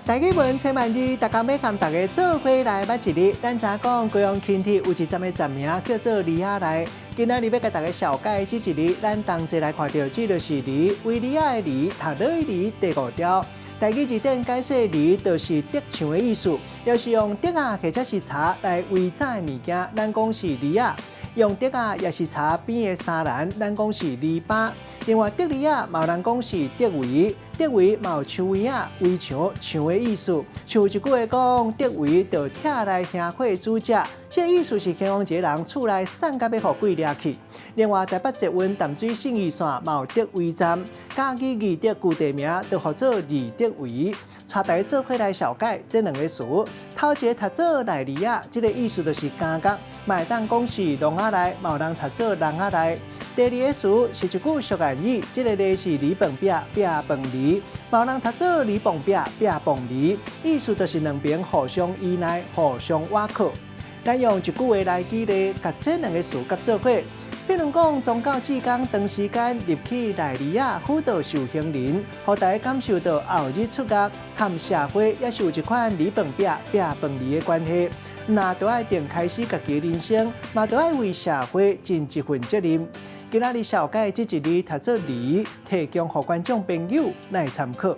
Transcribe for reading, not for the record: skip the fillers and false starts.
台語文千萬字，逐工欲佮大家做伙來捌一字。咱知影講，高雄輕鐵有一站的站名叫做梨仔內。今仔日欲共大家紹介這一字，咱同齊來看著，這就是梨，維尼仔的梨，讀落梨第五調。台語字典解釋梨，就是竹牆的意思，要是用竹仔或者是柴來圍紮的物件，咱講是籬仔；用竹仔抑是柴編的紗籃，咱講是籬笆。另外，竹籬仔嘛有人講是竹圍，竹圍嘛有樹圍仔、圍牆、牆的意思。像有一句話講，竹圍就拆來香火煮食，這個意思是形容一個人厝內散甲欲予鬼掠去。另外，台北捷運淡水信義線嘛有竹圍站，嘉義義德舊地名就號做義德圍。帶大家做伙來紹介這兩個詞，頭一個讀做內里仔，這個意思就是監獄，嘛會當講是籠仔內，嘛有人讀做籠仔內。第二個詞是一句俗諺語，這個字是梨飯壁，壁飯梨，嘛有人讀做梨飯壁，壁飯梨，意思就是兩邊互相依賴，互相倚靠。咱用一句話來舉例，共這兩個詞結做伙。比如講，宗教志工長時間入去內里仔輔導受刑人，予大家感受到後日出獄和社會也是有一款梨飯壁、壁飯梨的關係。若都愛定開始家己的人生，嘛都愛為社會盡一份責任。今仔日紹介這一字讀做梨，提供予觀眾朋友來參考。